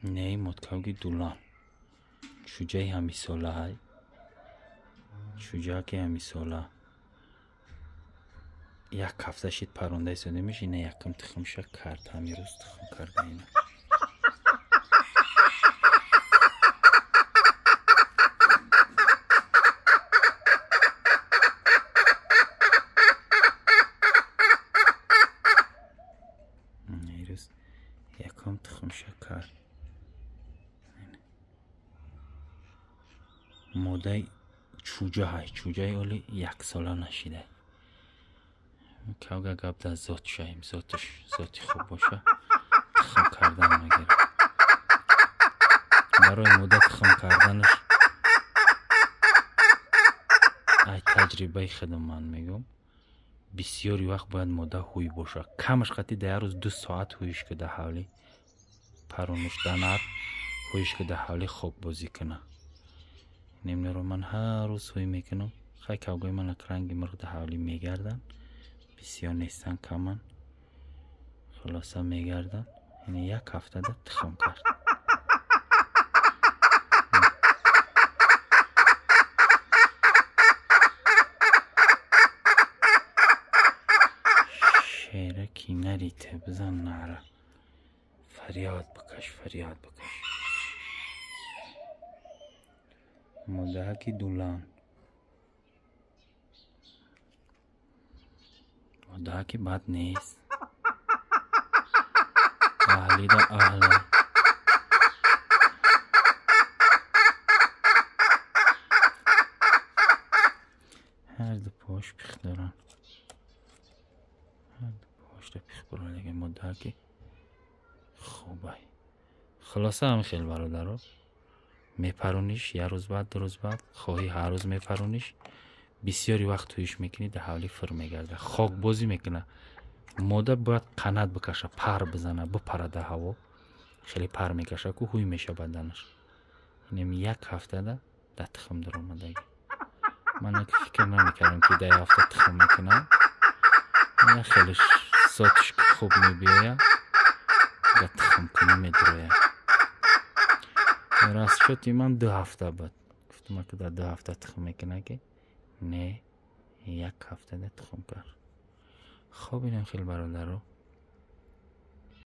Не моткавги дулан. Чуҷаи ҳамисолаҳай. Чуҷаки ҳамисола. Як ҳафта шид паронда истодемиш, ина якум тухмша кард, ҳамин рӯз тухм карда ина. Ирӯз якум тухмша кард. Модаи чуҷаҳай, чуҷаи оли яксола нашида. Кавга гап дар зот шаем, зоташ зоти хуб боша, тухм кардан мегирад. Барои мода тухм карданаш ай таҷрибаи худам ман мегӯм, бисёри вақт бояд мода ҳуй боша. Камаш қатӣ дар як рӯз 2 соат ҳуиш ки дар ҳавлӣ паронуш данар, ҳуиш ки дар ҳавлӣ хокбозӣ куна. Немнеро ман ҳар рӯз ҳуй мекунам. Хай кавгои ман ранги мурғ дар ҳавлӣ мегарданд, бисёр нестан, каман. Хулоса мегарданд. Яъне як ҳафтада тухм кард. Шераки нарите, бизан нара. Фарёд бикаш, фарёд бикаш. Модаҳаки дулан. Модаҳаки бад нест. Аҳлида аҳла. Ҳар ду пош пих доранд. Ҳар ду пошта пих буродаги модаҳаки хубай. Хулоса ҳам хел бародаро. Мепарониш як рӯз баъд, 2 рӯз баъд, хоҳӣ ҳар рӯз мепарониш. Бисёри вақт ҳуиш мекунӣ, дар ҳавлӣ фир мегарда, хокбозӣ мекуна. Мода бояд қанат бикаша, пар бизана, бипара дар ҳаво. Хеле пар мекаша ку ҳуй меша баданаш. Инем як ҳафтада дар тухм даромадагӣ. Ман фикр намекардам ки дар ҳафта тухм мекунам. Ина хеле зотиш хуб мебиёяд, дар тухмкунӣ медирояд. Расчёти ман 2 ҳафта буд. Гуфтам ки дар 2 ҳафта тухм мекунад ки не, як ҳафтада тухм кард. Хоб инам хеле бародаро.